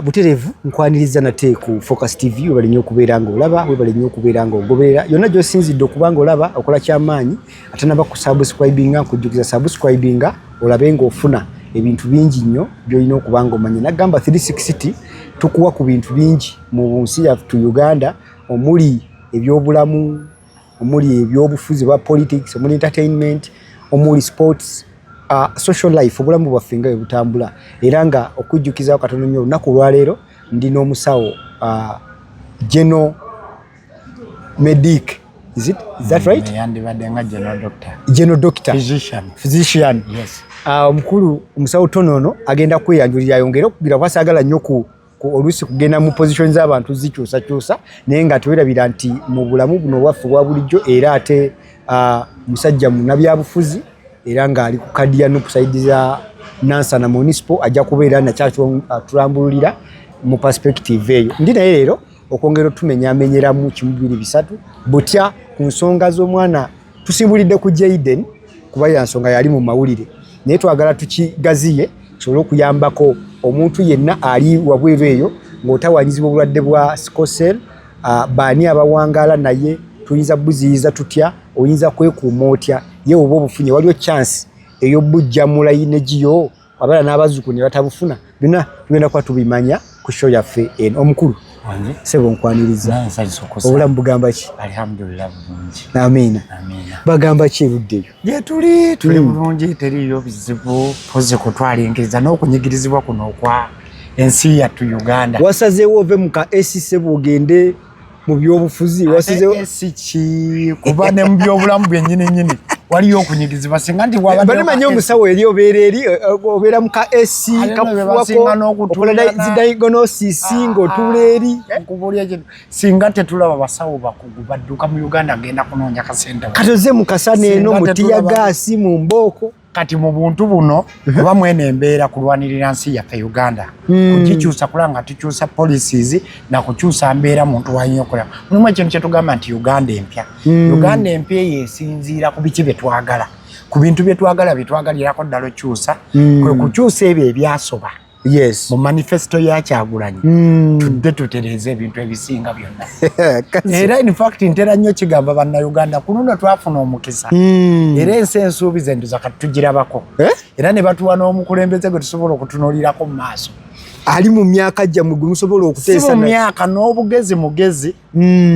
Butereevu nkwaniriza nate ku Focus TV. Webale nnyo okubeera ng'olaba, webale nnyo okubeera ng'ogoberera yonna gy'osinzidde okuba ng'olaba. Okola kyamaanyi. Atanaba kusubscribinga, nkujjukiza, subscribinga olabe ng'ofuna ebintu bingi nnyo by'olina okuba ng'omanya. Nagamba 360 tukuwa ku bintu bingi mu nsi yaffe Uganda, omuli ebyobulamu, omuli ebyobufuzi bwa politics, omuli entertainment, omuli sports, social life, obulamu bwaffe nga bwe butambula. Era nga okujjukizaako katono nnyo, olunaku olwaleero ndi n'omusawo General Medic. Is that right? Yandibadde nga general doctor. General doctor. Physician. Physician. Yes. Omukulu omusawo Tono ono agenda kweyanjulira, ayongere okugira kuba saagala nnyo ku oluusi kugenda mu position z'abantu zikyusakyusa, naye nga tewerabira nti mu bulamu buno obwaffe obwa bulijjo era ate musajja munnabyabufuzi era ng'ali ku kadi ya NUP side za Nansana Municipal. Ajja kubeera nakyatulambululira mu perspective eyo. Ndi naye leero okwongera otumenyamenyeramu kimu, bibiri, bisatu butya ku nsonga z'omwana. Tusimbulidde ku Jaden kuba ya nsonga yali mu mawulire, naye twagala tukigaziye kisobole okuyambako omuntu yenna ali wabweru eyo ng'otawanyizibwa obulwadde bwa sickle cell. Baani abawangaala naye? Tuyinza buziyiza tutya? Oyinza kwekuuma otya? Ye oba obufunye, waliyo chance ey'obujja mu lineage yo, abaana n'abazzukulu ne batabufuna? Byonna tugenda kuba tubimanya ku show yaffe eno. Omukulu Wange. Sebo, nkwaniriza. Naye nsanyusa okusa. Obulamu bugamba ki? Alhamdulillah, bulungi. Amiina. Amiina. Bagamba ki eruddeyo? Gye tuli, tuli bulungi, teriiyo bizibu, pozi kutwalinkiriza n'okunyigirizibwa kuno okwa ensi yattu Uganda. Wasazeewo ove mu ka AC bwogende mu byobufuzi? Wasizeewo? Si ki, kuba ne mu byobulamu byennyini nnyini waliyo okunyigizibwa, singa nti wabadde Bali manyi omusawo eri obeera eri obeera mu ka AC Ate nno be kakufuwako basinga n'okutuulana. okola zi diagnosis ng'otuula eri. Nkubuulira ekintu, singa tetulaba basawo bakugu badduka mu Uganda genda kunoonya kasente. Kati oze mu kasana eno Singa mu tetulaba- teargas, mu mbooko. Kati mu buntu buno oba mwene embeera kulwanirira nsi yaffe Uganda, kugikyusa, kulaba nga tukyusa policies na kukyusa mbeera muntu walina okulaba. Mulimu ekintu kyetugamba nti Uganda empya. Uganda empya eyo esinziira ku biki byetwagala, ku bintu byetwagala, byetwagalirako ddala okyusa, kwe kukyusa ebyo ebyasoba mu manifesto ya Kyagulanyi. Tudde tutereeze ebintu ebisinga byonna. Era in fact ntera nnyo kigamba Bannayuganda, ku luno twafuna omukisa era ensi ensuubiza enduza kati tugirabako. Eh? Era ne batuwa n'omukulembeze gwe tusobola okutunuulirako mu maaso. Ali mu myaka gyammwe gwe musobola Si okuteesa mu naye. myaka n'obugezi, mugezi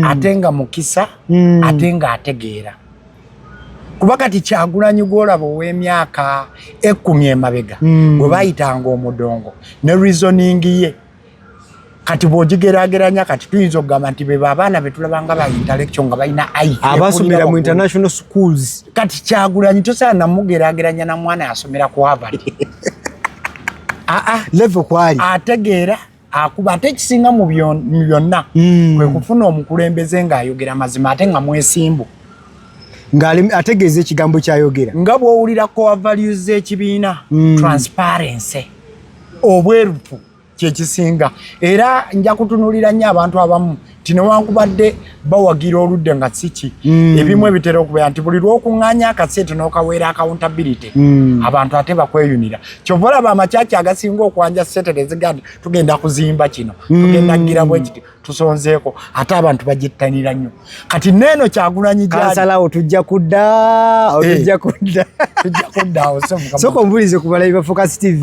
ate nga mukisa ate nga ategeera, kuba kati Kyagulanyi gwolaba ow'emyaka 10 emabega gwe bayitanga omudongo, ne reasoning ye kati bw'ogigeraageranya, kati tuyinza okugamba nti beba abaana betulaba nga ba intellectual, nga balina IQ abasomera mu ekulira. International schools. Kati Kyagulanyi tosobola namugeraageranya na mwana yasomera ku Harvard. Aa. Level kwali. Ategeera, akuba, ate ekisinga mu byonna kwe kufuna omukulembeze ng'ayogera mazima ate nga mwesimbu. Ng'ali ategeeza ekigambo kyayogera. Nga bw'owulira core values z'ekibiina, transparency, obwerufu kyekisinga. Era nja kutunulira nnyo abantu abamu nti newankubadde bawagira oludde nga siki, ebimu ebitera okubeera nti buli lwokuŋŋaanya akasente n'okaweera accountability, abantu ate bakweyunira. Kyova olaba amakyaki agasinga okwanja sente nezigaa nti tugenda kuzimba kino, tugenda kugira bwe kiti, tusonzeeko, ate abantu bagittanira nnyo. Kati neeno Kyagulanyi gyali. Kansalawo, tujja kudda awo, tujja kudda. Tujja kudda awo, so Mukama- Sooka ombuulize ku balabi ba Focus TV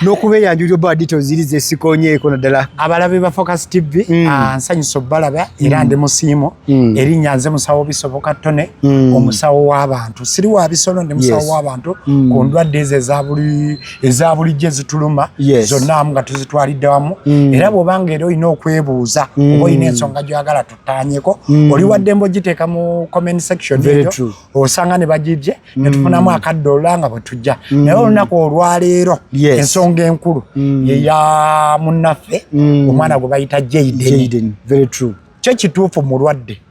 n'okubeeyanjulira oba details ziri zesikonyeeko naddala. Abalabi ba Focus TV, nsanyusa obbalaba era ndi musiimo. Erinnya nze musawo Bisoboka Tone, omusawo w'abantu. Siri wa bisolo, ndi musawo w'abantu ku ndwadde ezo eza bulijjo ezituluma zonna amu nga tuzitwalidde wamu. Era bw'obanga era olina okwebuuza oba olina ensonga gy'oyagala tutaanyeko, oli waddembe ogiteeka mu comment section Very eyo. true. Osanga ne bagibye ne tufunamu akadde olula nga bwe tujja. Naye olunaku olwaleero, ensonga enkulu yeya munnaffe omwana gwe bayita Jaden. Jaden, very true. Kyo kituufu mulwadde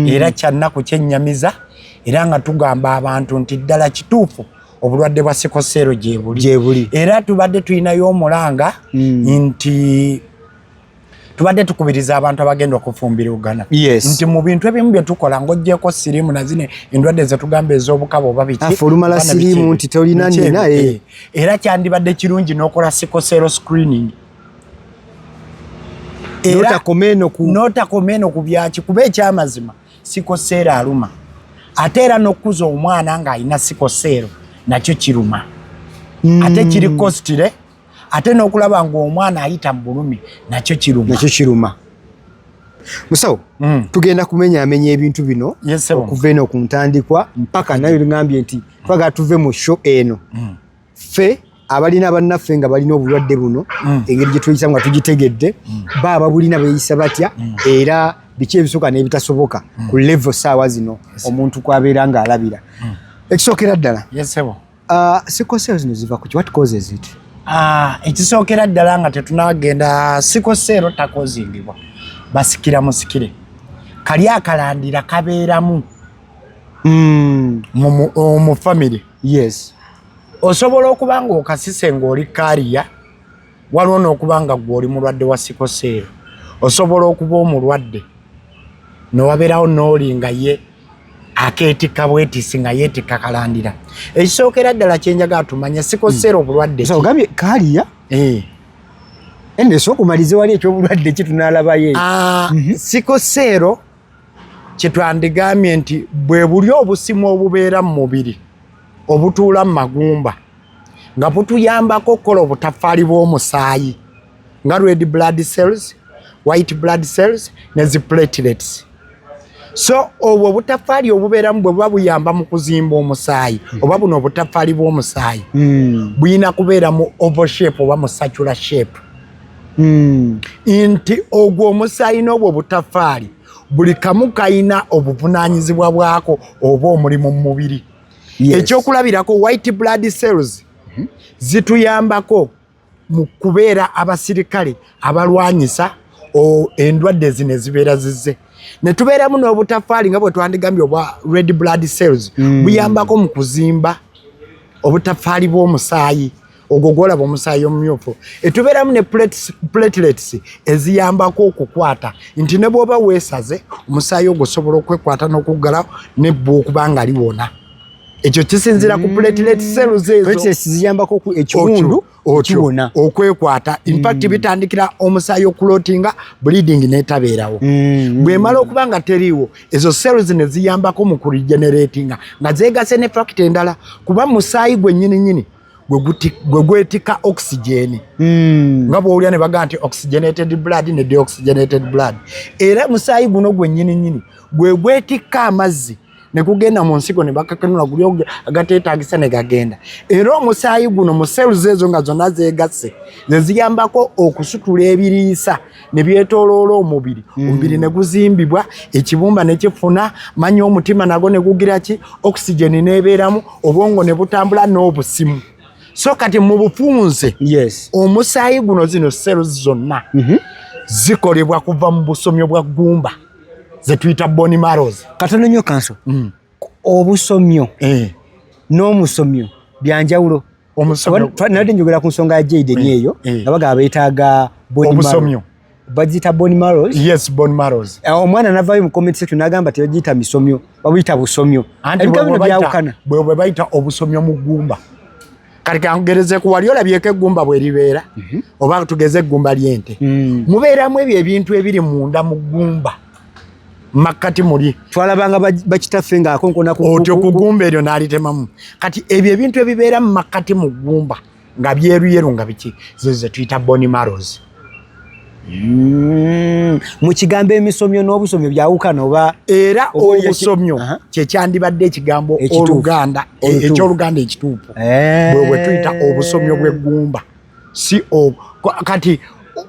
era kyannaku, kyennyamiza, era nga tugamba abantu nti ddala kituufu obulwadde bwa sickle cell gyebuli. Gyebuli. Era tubadde tulinayo omulanga nti tubadde tukubiriza abantu abagenda okufumbirugana nti mu bintu ebimu bye tukola ng'oggyeko siriimu nazino endwadde zetugamba ez'obukaba oba biki, Afe olumala oba na siriimu biki, nti tolina biki nina, ebyo, eh. Era kyandibadde kirungi n'okola sickle cell screening. Era notakoma eno ku byaki, kuba ekyamazima sickle cell aluma, ate era n'okukuza omwana ng'alina sickle cell nakyo kiruma, ate kiri costly, ate n'okulaba ng'omwana ayita mu bulumi nakyo kiruma. Nakyo kiruma. Musawo, tugenda kumenyaamenya ebintu bino Yes, sir. okuva eno ku ntandikwa mpaka nayo. Ngambye nti twagala tuve mu show eno, ffe abalina bannaffe nga balina obulwadde buno, engeri gye tuyisa nga tugitegedde, baaba bulina beeyisa batya, era biki ebisooka n'ebitasoboka ku level saawa zino omuntu kwabeera ng'alabira. Ekisookera ddala, Yes, sir. Sickle cell zino ziva ku ki? What causes it? Ah, ekisookera ddala nga tetunagenda, sickle cell takozingibwa, basikira musikire. Kali akalandira kabeeramu mu family. Osobola okuba nga okasise ng'oli carrier, waliwo n'okuba nga gwe oli mulwadde wa sickle cell. Osobola okuba omulwadde newabeerawo n'oli nga ye akeetikka bwetisi, nga yeetikka kalandira. Ekisookera ddala kyenjagala tumanye, sickle cell obulwadde So ki? Ogambye carrier. Eh. Ene sooka omalize wali ekyobulwadde ki, tunalabayo. Ah, sickle cell kyetwandigambye nti bwe buli obusimu obubeera mu mubiri obutuula mu magumba nga butuyambako okukola obutafaali bw'omusaayi nga red blood cells, white blood cells ne zi platelets. So obwo obutafaali obubeeramu bwe buba buyamba mu kuzimba omusaayi oba buno obutafaali bw'omusaayi buyina kubeera mu oval shape oba mu circular shape, nti ogwo omusaayi n'obwo obutafaali buli kamu kayina obuvunaanyizibwa bwako oba omulimu mu mubiri. Ekyokulabirako, white blood cells zituyambako mu kubeera abasirikale abalwanyisa endwadde zino ezibeera zizze, ne tubeeramu n'obutafaali nga bwe twandigambye obwa red blood cells, buyambako mu kuzimba obutafaali bw'omusaayi ogwo gwolaba omusaayi omumyufu. Etubeeramu ne platelets eziyambako okukwata nti ne bw'oba weesaze, omusaayi ogwo osobola okwekwata n'okuggalawo nebbwa okuba nga liwona. Ekyo kisinziira ku platelet cells ezo. Platelets ziyambako ekiwundu Otyo, kiwona. okwekwata. In fact, bitandikira omusaayi okuclottinga, bleeding netabeerawo. Bwemala okuba nga teriiwo, ezo cells ne ziyambako mu kuregeneratinga nga zeegase ne factor endala, kuba musaayi gwe nnyini nnyini gwe gwetikka oxygen, nga bw'owulira ne bagamba nti oxygenated blood ne deoxygenated blood. Era musaayi guno gwe nnyini nnyini gwe gwetikka amazzi ne gugenda mu nsigo ne bakakanula guli agateetagisa ne gagenda. Era omusaayi guno mu cells ezo nga zonna zeegasse ze ziyambako okusitula ebiriisa ne byetooloola omubiri, omubiri ne guzimbibwa, ekibumba ne kifuna manya, omutima nagwo ne gugira ki, oxygen n'ebeeramu, obwongo ne butambula n'obusimu. So kati mu bufunze, omusaayi guno, zino cells zonna zikolebwa kuva mu busomyo bwa ggumba ze tuyita bone marrows. Katono nnyo kanso, obusomyo n'omusomyo byanjawulo? Omusomyo. Nabadde njogera ku nsonga ya Jaden eyo, nga bagamba beetaaga bone marrow. Obusomyo. Bagiyita bone marrows. Yes, bone marrows. Omwana navayo mu comment section n'agamba tebagiyita misomyo, babuyita busomyo. Anti Ebika bwe bino bwe bayita- byawukana. Bwe bayita obusomyo mu ggumba. Kati kangereze ku wali olabyeko eggumba bwe libeera, oba tugeze eggumba ly'ente, mubeeramu ebyo ebintu ebiri munda mu ggumba makkati muli. Twalabanga bakitaffe ng'akonkona otyo ku ggumba eryo n'alitemamu. Kati ebyo ebintu ebibeera mu makkati mu ggumba nga byeruyeru nga biki, zezo ze tuyita bone marrows. Mu kigambo emisomyo n'obusomyo byawukana oba? Era Oba obusomyo kyekyandibadde ekigambo Ekituufu. oluganda, Olutuufu. ekyoluganda ekituufu, bwe bwe tuyita obusomyo bw'eggumba, si kati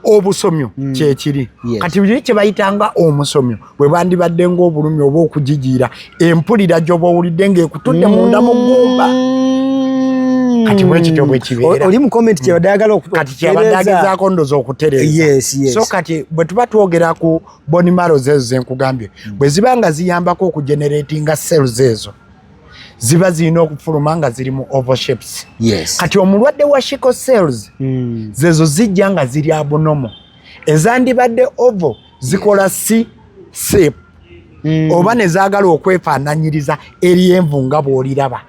obusomyo kyekiri. Kati biri kye bayitanga omusomyo bwe bandibadde ng'obulumi oba okujijiira empulira gy'oba owulidde ng'ekutudde munda mu ggumba. Kati bwe kityo bwe kibeera. Oli mu comment kyebadde ayagala Kati kyabadde okutereeza. agezaako ndoza okutereeza. Yes. So kati bwe tuba twogera ku bone marrows ezo zenkugambye, bwe ziba nga ziyambako okugeneratinga cells ezo, ziba zirina okufuluma nga ziri mu oval shapes. Kati omulwadde wa sickle cells, zezo zijja nga ziri abnormal. Ezandibadde oval zikola C shape, oba ne zaagala okwefaananyiriza eryenvu nga bw'oliraba,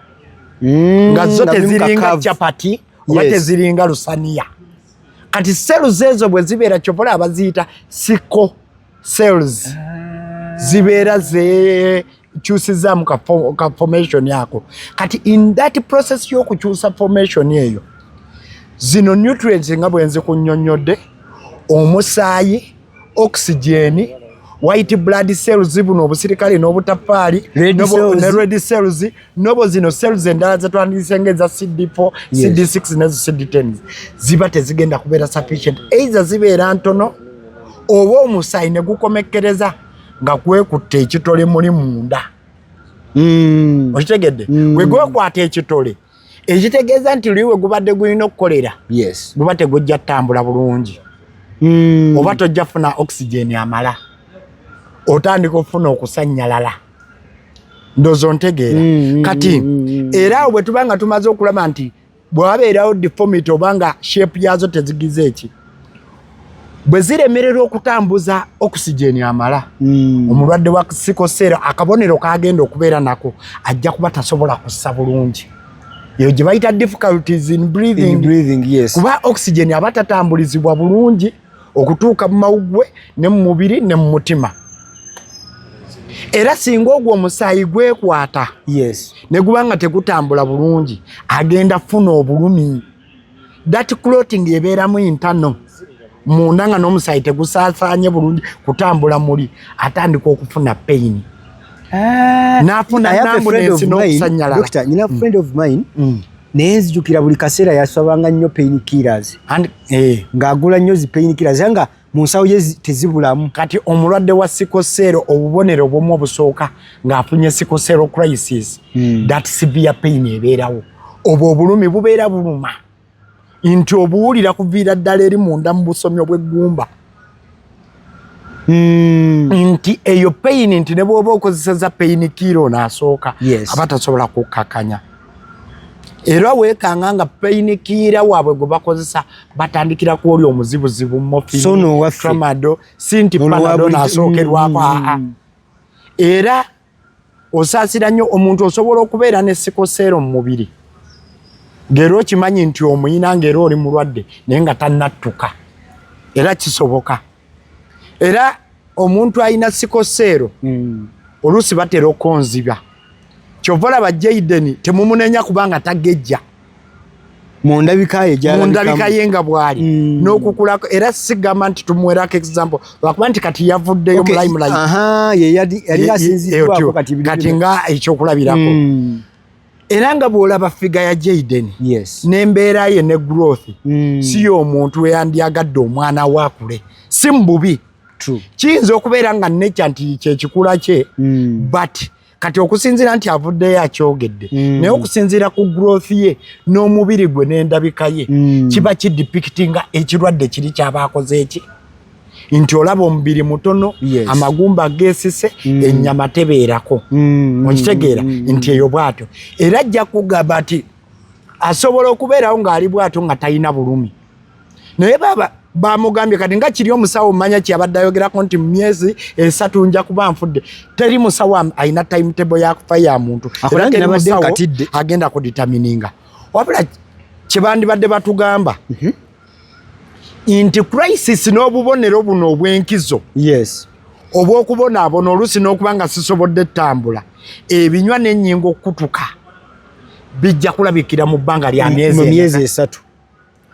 nga zo nga mulimu teziringa kakavu. chapati oba teziringa lusaniya. Kati cells ezo bwe zibeera, kyovola abaziyita sickle cells, zibeera zekyusizaamu ka formation ako. Kati in that process y'okukyusa formation eyo, zino nutrients nga bwe nzikunnyonnyodde, omusaayi, oxygen, white blood cells, buno obusirikale n'obutafaali, Red cells. Ne red cells, nobo zino cells endala zetwandiyise ng'eza CD4, CD6 nezo CD10, ziba tezigenda kubeera sufficient, either zibeera ntono oba omusaayi ne gukomekkereza nga gwekutte ekitole muli munda. Okitegedde? Mm. Bwe gwekwata ekitole, ekitegeeza nti luli we gubadde gulina okukolera guba tegujja ttambula bulungi, oba tojja funa oxygen amala, otandika okufuna okusannyalala. Ndowooza ontegeera. Kati era awo bwe tuba nga tumaze okulaba nti bwe wabeerawo deformity oba nga shape yazo tezigize eki, bwe ziremererwa okutambuza oxygen amala, omulwadde wa sickle cell akabonero kagenda okubeera nako, ajja kuba tasobola kussa bulungi. Eyo gye bayita difficulties in breathing. In breathing, yes. Kuba oxygen aba tatambulizibwa bulungi okutuuka mu mawuggwe ne mu mubiri ne mu mutima. Era singa ogwo omusaayi gwekwata ne guba nga tegutambula bulungi, agenda funa obulumi. That clotting ebeeramu internal munda nga n'omusaayi tegusaasaanye bulungi kutambula muli, atandika okufuna pain, n'afuna I have a friend numbness of mine, n'okusannyalala. Doctor, nina friend of mine, naye nzijukira buli kaseera yasabanga nnyo pain killers, ng'agula nnyo zi pain killers, era nga mu nsawo ye tezibulamu. Kati omulwadde wa sickle cell, obubonero obumu obusooka ng'afunye sickle cell crisis, that severe pain ebeerawo. Obwo obulumi bubeera buluma nti obuwulira kuviira ddala eri munda mu busomyo bw'eggumba, nti eyo pain, nti ne bw'oba okozeseza pain killer ono asooka, aba tasobola kukkakanya. Era weekanga nga pain killer waabwe gwe bakozesa batandikira ku oli omuzibuzibu, morphine, So no waffe. tramadol, si nti Ono wa Panadol nasookerwako. Aa, era osaasira nnyo omuntu osobola okubeera ne sickle cell mu mubiri ng'era okimanyi nti omuyina, ng'era oli mulwadde, naye nga tannattuka. Era kisoboka. Era omuntu alina sickle cell oluusi batera okonziba. Kyova olaba Jaden temumunenya kubanga tagejja. Mu ndabika ye. Mu ndabika ye nga bw'ali n'okukulako. Era sigamba nti tumuwerako example lwakuba nti kati yavuddeyo mu limelight. Yali asinziddwako kati. Kati nga ekyokulabirako. Era nga bw'olaba figure ya Jaden n'embeera ye ne growth, si y'omuntu eyandyagadde omwana we akule. Si mu bubi, kiyinza okubeera nga nature nti kyekikula kye, but kati okusinziira nti avuddeyo akyogedde, naye okusinziira ku growth ye n'omubiri gwe n'endabika ye, kiba kidepictinga ekirwadde kiri kyaba akoze eki, nti olaba omubiri mutono, amagumba geesise, ennyama tebeerako. Okitegeera nti eyo bwatyo era ajja kugamba nti asobola okubeerawo ng'ali bwatyo nga talina bulumi, naye baba bamugambye kati nga kiri omusawo manya kyabadde ayogerako nti mu myezi 3 nja kuba nfudde. Teri musawo alina timetable yakufa ya muntu. Ako Era nange teri nabadde musawo nkatidde. agenda kudetermininga, wabula kyebandibadde batugamba nti crisis n'obubonero buno obw'enkizo obw'okubonaabona oluusi n'okuba nga sisobodde ttambula, ebinywa n'ennyingo okukutuka, bijja kulabikira mu bbanga lya myezi mu myezi emeka? 3.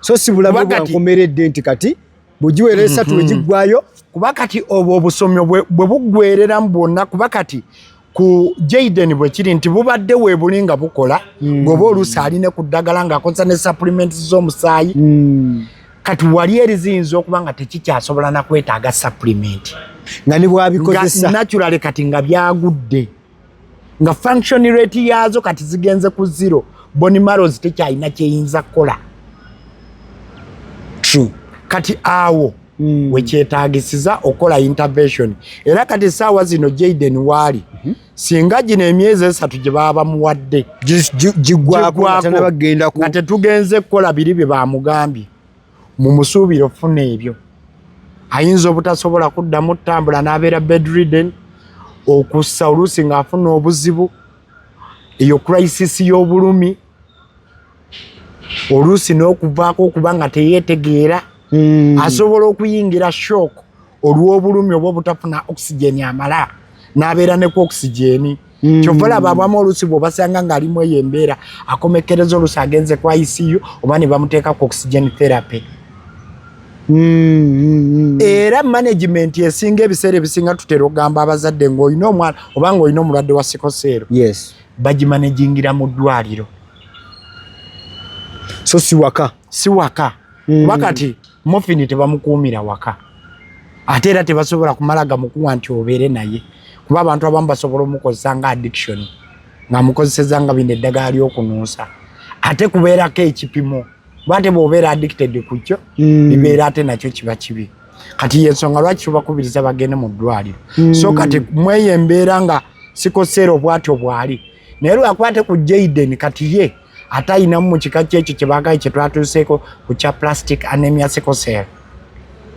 So si bulamu Kuba kati- bwankomeredde nti kati bwegiwera 3 bwegiggwayo. Kuba kati obwo obusomyo bwe buggwereramu bwonna, kuba kati ku Jaden bwe kiri nti bubadde weebuli nga bukola, ng'oba oluusi aline ku ddagala ng'akozesa ne supplements z'omusaayi, kati wali eri ziyinza okuba nga tekikyasobola na kwetaaga supplement, nga ne nga bwabikozesa naturally kati nga byagudde, nga function rate yaazo kati zigenze ku zero, bone marrows tekyalina kyeyinza kukola. True. Kati awo wekyetagisiza okukola intervention. Era kati essaawa zino Jaden waali, singa gino emyezi 3 gye baba bamuwadde Giggwako giggwako, tanabagenda ku nga tetugenze kukola biri bye bamugambye, mumusuubire ofuna ebyo, ayinza obutasobola kuddamu ttambula n'abeera bedridden, okussa oluusi ng'afuna obuzibu, eyo crisis y'obulumi, oluusi n'okuvaako okuba nga teyeetegeera. Asobola okuyingira shock olw'obulumi oba obutafuna oxygen amala, n'abeera ne ku oxygen. Kyova olaba abamu oluusi bw'obasanga ng'alimu eyo embeera, akomekkereza oluusi agenze ku ICU oba ne bamuteeka ku oxygen therapy. Era management esinga, ebiseera ebisinga tutera okugamba abazadde ng'olina omwana oba ng'olina omulwadde wa sickle cell, bagimanagingira mu ddwaliro. So si waka? Si waka. Kuba kati morphine tebamukuumira waka, ate era tebasobola kumala gamukuwa nti obeere naye, kuba abantu abamu basobola omukozesa nga addiction, ng'amukozeseza nga bino eddagala ly'okunuusa, ate kubeerako ekipimo, kuba ate bw'obeera addicted ku kyo, bibeera ate nakyo kiba kibi. Kati yensonga lwaki tubakubiriza bagende mu ddwaliro. So kati mweyo embeera nga sickle cell bwatyo bwali, naye lwakuba ate ku Jaden kati ye ate ayinamu mu kika kyekyo kyebagaye kyetwatuuseeko ku kya aplastic anemia sickle cell,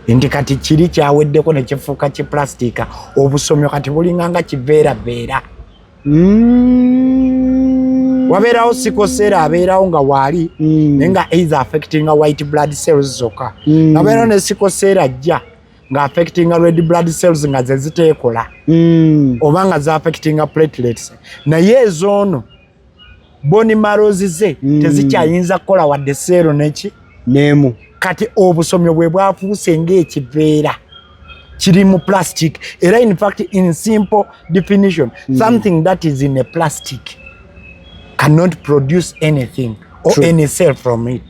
nti kati kiri kyaweddeko nekifuuka kiplastika, obusomyo kati bulinga nga kiveeraveera. Wabeerawo sickle cell abeerawo nga waali, naye nga either affectinga white blood cells zokka. Wabeerawo ne sickle cell ajja nga affectinga red blood cells nga ze ziteekola, oba nga za affectinga platelets, naye ezoono bone marrows ze tezikyayinza kukola wadde cell neki. Neemu. Kati obusomyo bwe bwafuuse ng'ekiveera kiri mu plastic. Era in fact, in simple definition, something that is in a plastic cannot produce anything or any cell from it.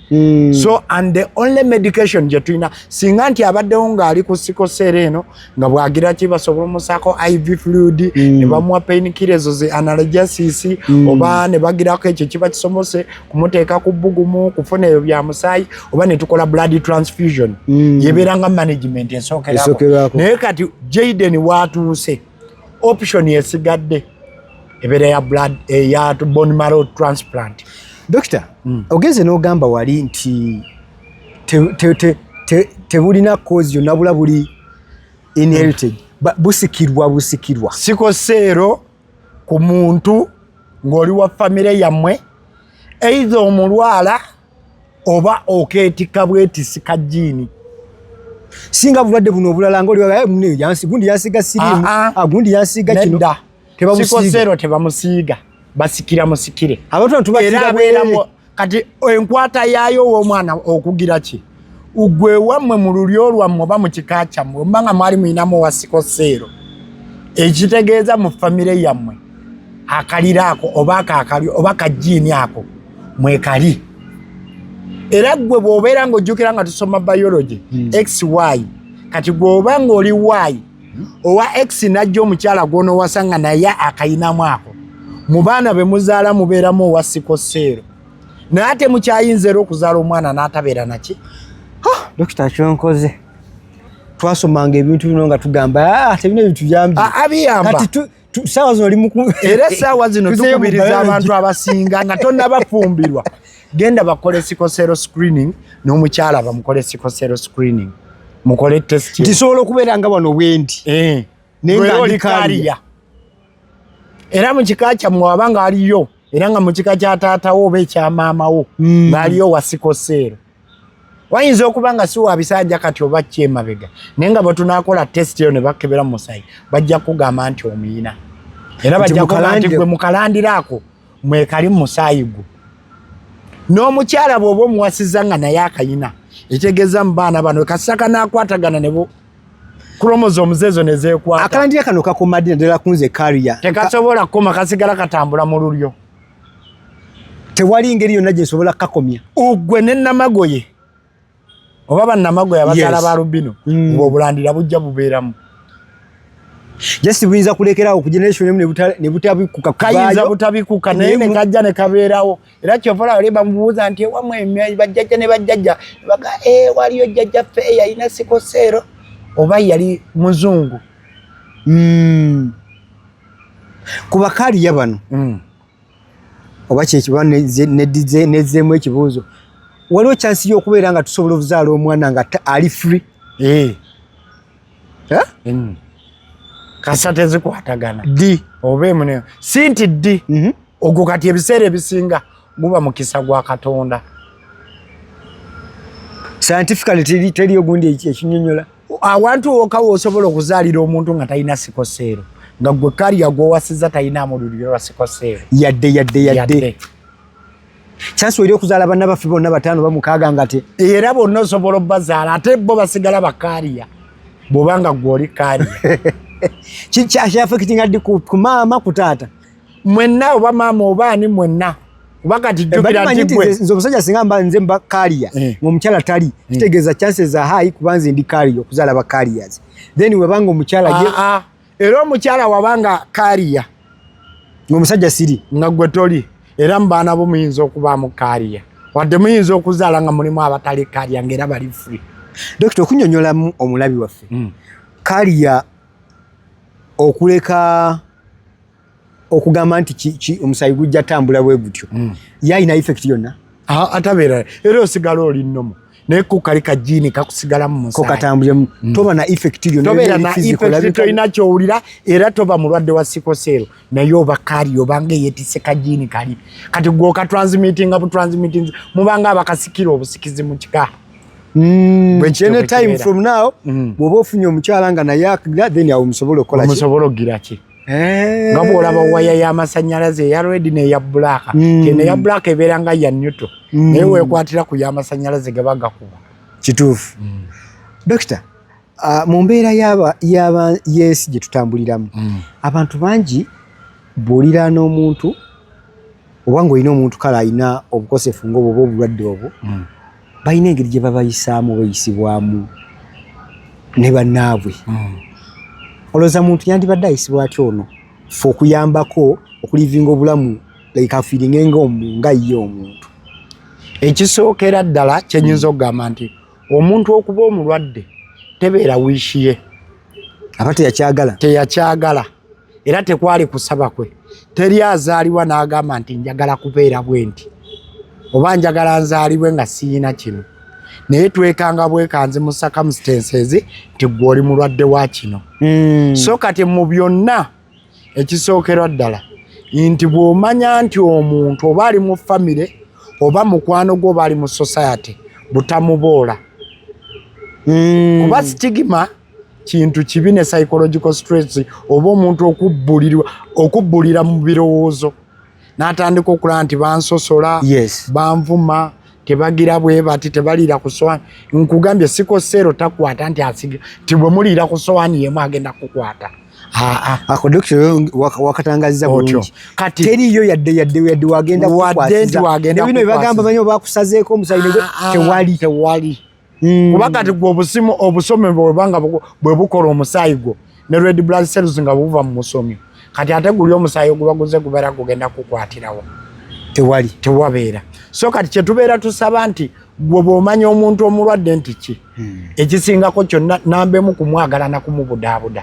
So and the only medication gye tulina, singa nti abaddewo ng'ali ku sickle cell eno, nga bwagira ki, basobola omusaako IV fluid, ne bamuwa painkiller ezo ze analgesics, oba ne bagirako ekyo kiba kisomose kumuteeka ku bbugumu, kufuna ebyo bya musaayi, oba ne tukola blood transfusion. Yebeera nga management esookerako. Esookerwako. Naye kati Jaden waatuuse, option esigadde ebeera ya blood, eya bone marrow transplant. Dokita, ogenze n'ogamba wali nti tebulina cause yonna, bula buli inherited. Busikirwa busikirwa. Sickle cell ku muntu ng'oli wa famire yammwe, either omulwala oba okeetikka bwetisi ka gene. Singa bulwadde buno obulala nga oli gundi yansiga siriimu, Ah, ah. ah, gundi yansiga kino. Nedda. Tebamusiiga. Sickle cell tebamusiiga, basikira musikire. Abantu bano Era tubasiiga abeeramu bwerere. Kati enkwata yaayo ow'omwana okugira ki, gwe wammwe mu lulyo lwammwe oba mu kika kyammwe, oba nga mwali mulinamu owa sickle cell, ekitegeeza mu famire yammwe akalira ako oba akakali oba ka gene ako mwekali. Era gwe bw'obeera ng'ojjukira nga tusoma biology, XY, kati gw'oba ng'oli Y, owa X najja omukyala gw'onoowasa nga naye akayinamu ako, mu baana be muzaala mubeeramu owa sickle cell, naye ate mukyayinza era okuzaala omwana n'atabeera naki. Dokita, kyonkoze, twasomanga ebintu bino nga tugamba, "Ah, tebina ebintu byambi." Abiyamba. Kati saawa zino oli Era essaawa zino Tuzeeyo mu tukubiriza biology. abantu abasinga nga tonnabafumbirwa, genda bakole sickle cell screening, n'omukyala bamukole sickle cell screening, mukole test. Nti sobola okubeera nga wano bwendi, naye nga Gwe ndi oli carrier. Carrier. Era mu kika kyammwe waba nga aliyo, era nga mu kika kya taatawo oba ekya maamawo ng'aliyo wa sickle cell, wayinza okuba nga si wa bisanja kati oba kyemabega, naye nga bwe tunaakola test eyo ne bakebera mu musayi, bajja kugamba nti omuyina, era Nti bajja kugamba nti mukalandire. Gwe mukalandira ako mwekali mu musaayi gwo. N'omukyala bw'oba omuwasiza nga naye akayina, ekitegeeza mu baana bano kasita kanaakwatagana ne bu chromosomes ezo ne zeekwata. Akalandira kano kakoma ddi, naddala kunze carrier? Tekasobola kukoma, kasigala katambula mu lulyo. Tewali ngeri yonna gye nsobola kukakomya? Ugwe ne Namagoye oba bannamagoye abazaala ba Rubino, obwo obulandira bujja bubeeramu. Just buyinza kulekerawo ku generation emu ne butabikuka Kayinza kuvaayo. butabikuka, naye Naye ne kajja ne kabeerawo. Era kyova olaba oli bamubuuza nti ewammwe bajjajja ne bajjajja baga, waliyo jjajjaffe yalina sickle cell oba yali muzungu. Ku ba carrier bano, oba kyekiba nezzeemu ekibuuzo, waliwo chance y'okubeera nga tusobola okuzaala omwana nga ali free? Eh. Eh? Kasa tezikwatagana. Ddi? Oba emune si nti ddi. Ogwo kati ebiseera ebisinga guba mukisa gwa Katonda. Scientifically teriyo gundi ekinyonyola. Awantu wokka w'osobola okuzaalira omuntu nga talina sickle cell, nga gwe carrier gw'owasiza talina lulyo lwa sickle cell. Yadde yadde yadde. Chance eri okuzaala banna baffe bonna bataano bamukaaga nga te Era bonna osobola obbazaala, ate bo basigala ba carrier bw'obanga gwe oli carrier. Kyaffectinga ddi ku maama, ku taata? Mwenna, oba maama oba ani, mwenna, kuba kati jjukira nti gwe Nze omusajja singa mba nze mba carrier, ng'omukyala tali, kitegeeza chances are high kuba nze ndi carrier okuzaala ba carriers. Then webanga omukyala ye Ah, ah. Era omukyala wabanga carrier ng'omusajja siri, nga gwe toli, era mu baana bo muyinza okubaamu carrier, wadde muyinza okuzaala nga mulimu abatali carrier ng'era bali free. Dokita, okunyonyolamu omulabi waffe, carrier okuleka okugamba nti omusaayi gujja tambula bwe gutyo, yalina effect yonna? Atabeera, era osigala oli nnomo, naye ko kali ka gene kakusigalamu. Ko katambulemu, toba na effect yonna? Tobeera na effect, tolina kyowulira, era toba mulwadde wa sickle cell, naye oba carrier, obanga eyetise ka gene kali. Kati gwe okatransmittinga butransmitting, mubanga abakasikira obusikizi mu kika. Any time from now, bw'oba ofunye omukyala nga naye akira, then awo musobola okukola. Musobola okugira ki, nga bw'olaba waya y'amasannyalaze eya red n'eya black, teno eya black ebeera nga ya neutral, naye weekwatira ku y'amasannyalaze gaba gakuba. Kituufu. Dokita, mu mbeera yaba y'ensi gye tutambuliramu, abantu bangi bw'oliraana omuntu oba ng'olina omuntu kale alina obukosefu ng'obwo oba obulwadde obwo, balina engeri gye babayisaamu, bayisibwamu ne bannaabwe. Olowooza muntu yandibadde ayisibwa atya ono fe okuyambako okulivinga obulamu, like afeelinge nga ye omuntu? Ekisookera ddala kyenyinza okugamba nti omuntu okuba omulwadde tebeera wish ye. Aba teyakyagala. Teyakyagala, era tekwali kusaba kwe. Teri azaalibwa n'agamba nti njagala kubeera bwe nti oba njagala nzaalibwe nga siyina kino, naye twekanga bwekanzi mu circumstances nti gwe oli mulwadde wa kino. So kati mu byonna, ekisookerwa ddala nti bw'omanya nti omuntu oba ali mu famire oba mukwano gwo oba ali mu society, butamuboola, kuba stigma kintu kibi ne psychological stress, oba omuntu okubbulira mu birowoozo n'atandika okulaba nti bansosola, banvuma, tebagira bwe bati, tebaliira ku sowaani. Nkugambye, sickle cell takwata nti asiga ti bwe muliira ku sowaani yemu agenda kukwata. Aa. Ako dokita wakatangaziza Otyo. bulungi. Kati Teriyo yadde yadde yadde wagenda Wadde nti wagenda Ne bino byebagamba, manyi obakusazeeko omusayi Ah, ah, tewali. Tewali. Kuba kati gwe obusimu obusome bwebanga bwe bukola omusaayi gwo ne red blood cells nga buva mu musomyo, kati ate guli omusaayi ogubaguze gubeera gugenda kukwatirawo? Tewali. Tewabeera. So kati kyetubeera tusaba nti gwe bw'omanya omuntu omulwadde nti ki, ekisingako kyonna nambemu kumwagala na kumubudaabuda.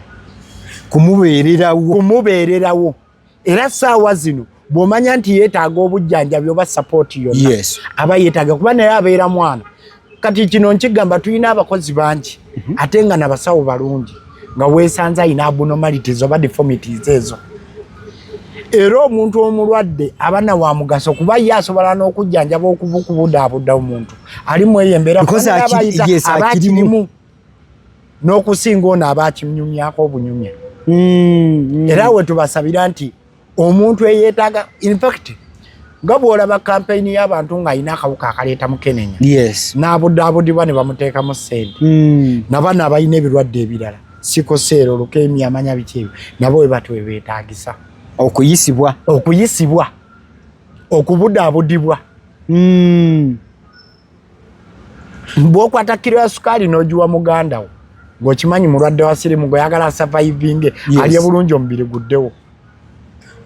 Kumubeererawo. Kumubeererawo. Era saawa zino bw'omanya nti yeetaaga obujjanjabi oba support yonna, aba yeetaaga, kuba naye abeera mwana. Kati kino nkigamba, tulina abakozi bangi ate nga nabasawo balungi nga weesanze alina abnormalities oba deformities ezo. Era omuntu omulwadde aba na wa mugaso, kuba ye asobola n'okujjanjaba, okubudaabuda omuntu ali mu eyo embeera. Because Kuba naye aba aba akirimu. akirimu n'okusinga ono aba akinyumyako obunyumya. Era we tubasabira nti omuntu eyeetaaga, infact nga bw'olaba kampeyini y'abantu ng'alina akawuka akaleeta mukenenya n'abudaabudibwa ne bamuteekamu ssente, nabano abalina ebirwadde ebirala, sickle cell, leukemia, amanya biki ebyo, nabo we batyo we beetaagisa okuyisibwa. Okuyisibwa, okubudaabudibwa. Bw'okwata kiro ya sukaali n'ogiwa muganda wo ng'okimanyi mulwadde wa sirimu, gweyagala survivinge, alye bulungi omubiri guddewo.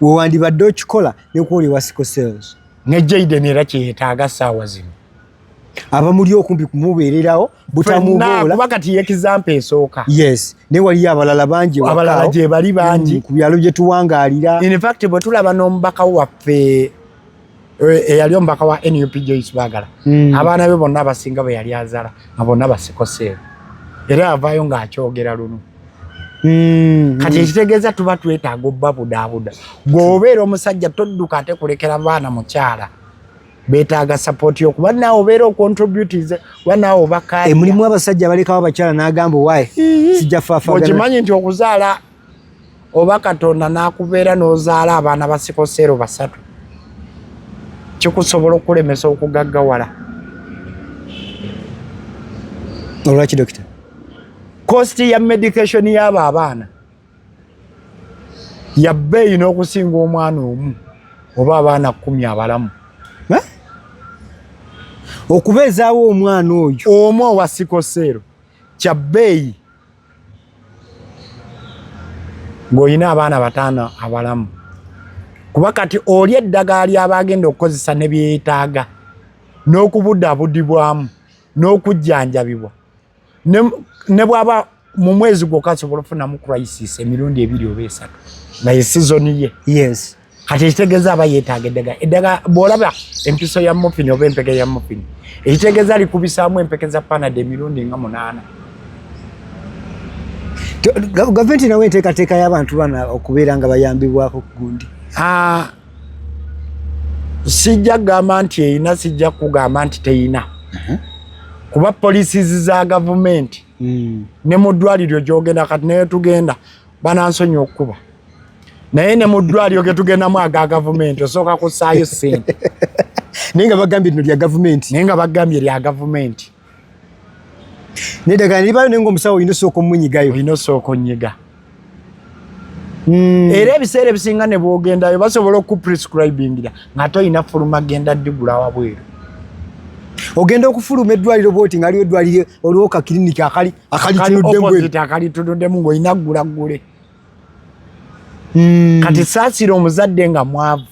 Wewandibadde okikola nekwoli wa sickle cells. Ne Jaden era kyeyetaaga saawa zino. Abamuli okumpi kumubeererawo. Ffenna, butamuboola. Kuba kati ye example esooka. Yes, naye waliyo abalala bangi ewaka Abalala awo. gye bali bangi. Ku byalo gye tuwangaalira. In fact, bwe tulaba n'omubaka waffe, eyali omubaka wa NUP, Joyce Bagala, abaana be bonna abasinga bwe yali azala nga bonna ba sickle cell, era avaayo ng'akyogera luno. Kati ekitegeeza tuba twetaaga obbabudaabuda. Gw'obeera omusajja todduka ate kulekera baana mukyala. Beetaaga support yo, kuba naawe obeera ocontributize, kuba naawe oba carrier. Mulimu abasajja balekawo abakyala n'agamba, "Waaye sijja faafagana." Okimanyi nti okuzaala, oba Katonda n'akubeera n'ozaala abaana ba sickle cell basatu, kikusobola okulemesa okugaggawala. Olwaki, dokita? Cost ya medication y'abo abaana ya bbeeyi n'okusinga omwana omu oba abaana 10 abalamu. Eh? Okubeezaawo omwana oyo omu owa sickle cell kya bbeeyi ng'olina abaana bataano abalamu, kuba kati oli eddagala lyaba agenda okukozesa ne byetaaga n'okubudaabudibwamu n'okujjanjabibwa, ne bw'aba mu mwezi gwokka asobola okufunamu crisis emirundi ebiri oba esatu nga ye season ye. Kati ekitegeeza aba yeetaaga eddagala. Eddagala bw'olaba empiso ya morphine oba empeke ya morphine, ekitegeeza likubisaamu empeke za Panadol emirundi nga munaana. Gavumenti nawe enteekateeka y'abantu bana okubeera nga bayambibwako ku gundi? Ah, sijja kugamba nti erina, sijja kugamba nti teyina, kuba policies za gavumenti ne mu ddwaliro gyogenda kati naye tugenda banansonyi okukuba, naye ne mu ddwaliro ge tugendamu aga gavumenti osooka kussaayo ssente. Naye nga bagambye lino lya gavumenti. Naye nga bagambye lya gavumenti. Neddagala libayo, naye nga omusawo olina osooka omunyigayo. Olina osooka onyiga. Era ebiseera ebisinga ne bwogendayo basobola okuprescribingira ng'ate olina fuluma genda ddigula wabweru. Ogenda okufuluma eddwaliro bwoti nga aliwo eddwaliro, oliwo ka kiriniki akali akalitunuddemu. Opposite, akalitunuddemu ng'olina ggulaggule. Kati saasira omuzadde nga mwavu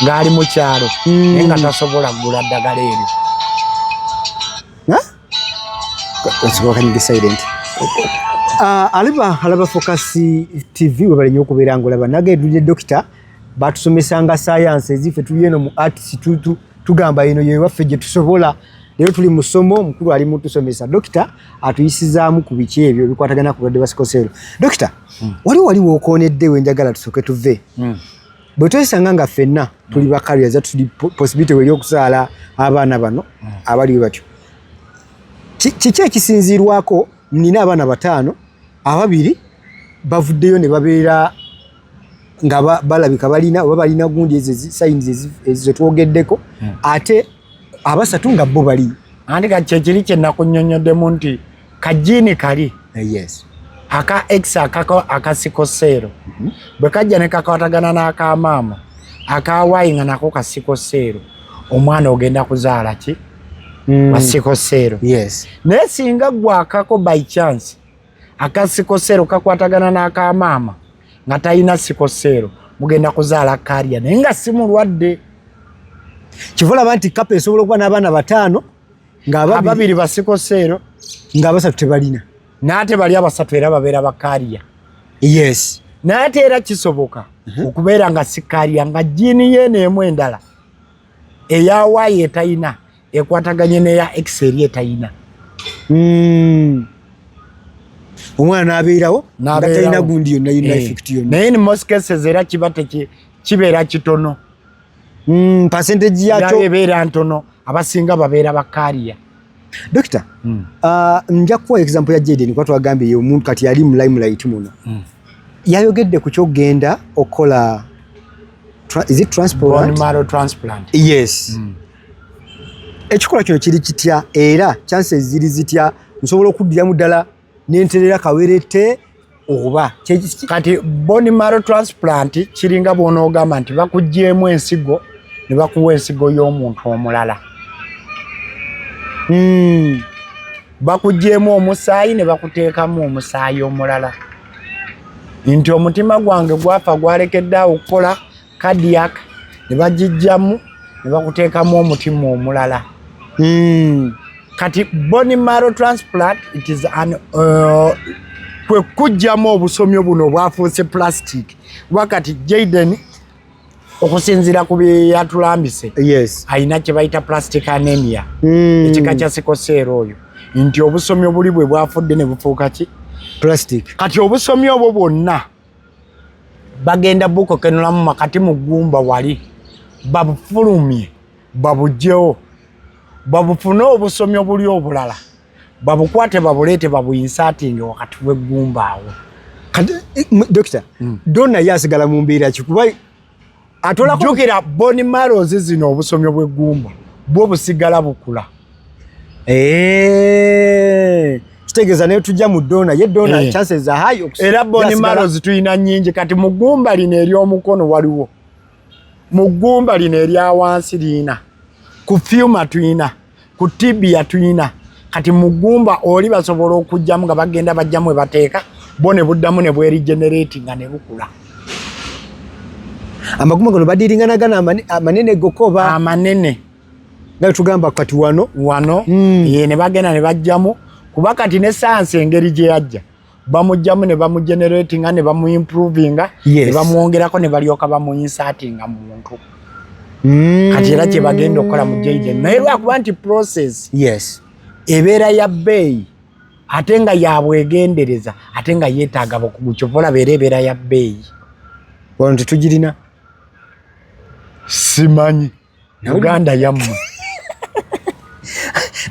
ng'ali mu kyalo naye nga tasobola kugula ddagala eryo. Kanyige silent. Ah, aliba alaba Focus TV, webale nnyo okubeera ng'olaba. Nagedulire dokita batusomesanga science eziffe, tuli eno mu arts, tugamba eno yewaffe gye tusobola. Leero tuli mu ssomo, omukulu ali mutusomesa, dokita atuyisizaamu ku biki ebyo ebikwatagana ku bulwadde bwa sickle cell. Dokita, wali wookoonedde wenjagala tusooke tuve. Bwe twesanga nga ffenna tuli ba carriers, tuli possibility weri okuzaala abaana bano abali bwe batyo, kiki ekisinziirwako? Nina abaana bataano, ababiri bavuddeyo ne babeera nga balabika balina oba balina gundi ezo signs ezo zetwogeddeko, ate abasatu nga bo bali Anti kati kyekiri kye nakunnyonnyoddemu nti kajiini kali aka X akako aka sickle cell bwe kajja ne kakwatagana n'akamaama aka Y nga nako ka sickle cell, omwana ogenda kuzaala ki? Wa sickle cell. Naye singa gwe akako by chance aka sickle cell kakwatagana n'akamaama nga talina sickle cell, mugenda kuzaala carrier naye nga si mulwadde. Kiva olaba nti couple esobola okuba n'abaana bataano nga ababiri ba sickle cell, nga abasatu tebalina. N'ate bali abasatu era babeera ba carrier. Naye ate era kisoboka okubeera nga si carrier, nga gene yeeno emu endala eya Y etayina ekwataganye n'eya X eri etayina. Omwana n'abeerawo nga talina gundi yonna yonna, effect yonna. Naye in most cases era kiba kibeera kitono. Percentage yakyo ebeera ntono, abasinga babeera ba carrier. Dokita, nja kuwa example ya Jaden, kuba twagambye ye omuntu kati yali mu limelight muno. Yayogedde ku kyokugenda okukola is it transplant? Bone marrow transplant. Yes. Ekikolwa kino kiri kitya, era chances ziri zitya nsobola okuddiramu ddala nenterera kawerette oba Kati bone marrow transplant kiringa bw'onoogamba nti bakuggyeemu ensigo ne bakuwa ensigo y'omuntu omulala. Bakuggyeemu omusaayi ne bakuteekamu omusaayi omulala, nti omutima gwange gwafa, gwalekedde awo okukola, cardiac, ne bagijjamu ne bakuteekamu omutima omulala. Kati bone marrow transplant, it is an kwe kuggyamu obusomyo buno obwafuuse plastic. Wakati Jaden, okusinziira ku bye yatulambise, alina kye bayita aplastic anemia, ekika kya sickle cell oyo, nti obusomyo buli bwe bwafudde ne bufuuka ki? Plastic. Kati obusomyo obwo bwonna bagenda bukokenulamu makati mu ggumba wali, babufulumye. Babugyewo, babufune obusomyo buli obulala, babukwate, babuleete, babuinsertinge wakati w'eggumba awo. Kati dokita, donor ye asigala mu mbeera ki? Kuba atolako Jjukira, bone marrows zino, obusomyo bw'eggumba bwo busigala bukula. Kitegeeza naye tujja mu donor ye donor chances are high Era bone yasigala- marrows tulina nnyingi. Kati mu ggumba lino ery'omukono waliwo, mu ggumba lino erya wansi liina, ku femur tuyina, ku tibia tuyina. Kati mu ggumba oli basobola okugjamu nga bagenda bajjamu we bateeka bo ne buddamu ne bweregenerate nga ne bukula. Amagumba gano badiringana gano amanene gokka oba? Amanene. Nga tugamba kati wano. Wano. Ye ne bagenda ne bajjamu, kuba kati ne sayansi engeri gye yajja, bamugjamu ne bamugeneratinga ne bamuimprovinga ne bamwongerako ne balyoka bamuinsertinga mu muntu. Kati era kye bagenda okukola mu Jaden, naye lwakuba nti process ebeera ya bbeeyi ate nga yabwegendereza ate nga yeetaaga bukugu, kyova olaba era ebeera ya bbeeyi. Wano tetugirina. Simanyi, Uganda yammwe.